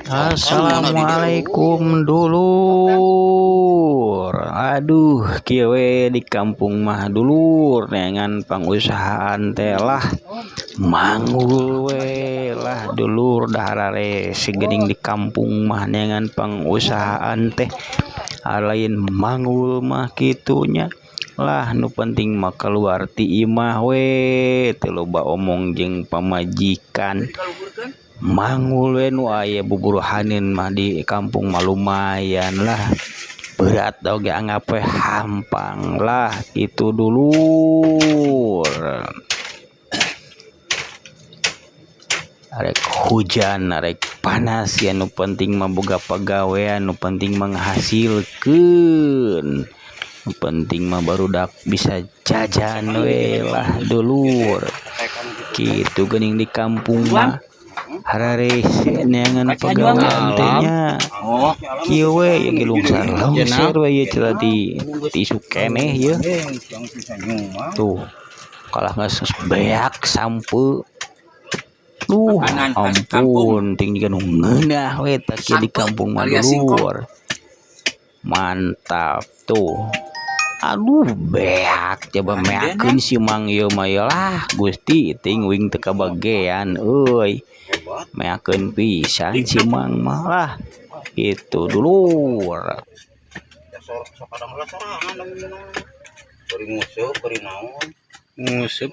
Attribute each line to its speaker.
Speaker 1: Assalamualaikum dulur. Aduh, kieu we di kampung mah dulur, neangan pangusahaan teh lah manggul we lah dulur. Dah hararese geuning di kampung mah neangan pangusahaan teh lain manggul mah kitu nya lah. Nu penting mah keluar ti imah we, teu loba omong jeung pamajikan, manggul we. Nu aya buburuhaneun mah di kampung mah lumayan lah, berat oge anggap we hampang lah kitu dulur. Arek hujan arek panas ya, nu penting mah boga pagawean, nu penting mah ngahasilkeun, nu penting mah barudak bisa jajan we lah dulur. Kitu geuning di kampung mah hararese neangan pagawean teh nya. Kieu we ieu ge lungsar longser we ieu cenah di isuk keneh ieu. Tuh kalah geus beak sampeu. Duh, ampun, ting jiga nu ngeunah we tah kieu di kampung mah dulur. Mantap tuh. Aduh, beak coba meakeun si Mang ieu mah ieu lah Gusti, ting uing teu kabagean euy. Meakeun pisan si Mang mah lah. Itu dulur.
Speaker 2: Nguseup.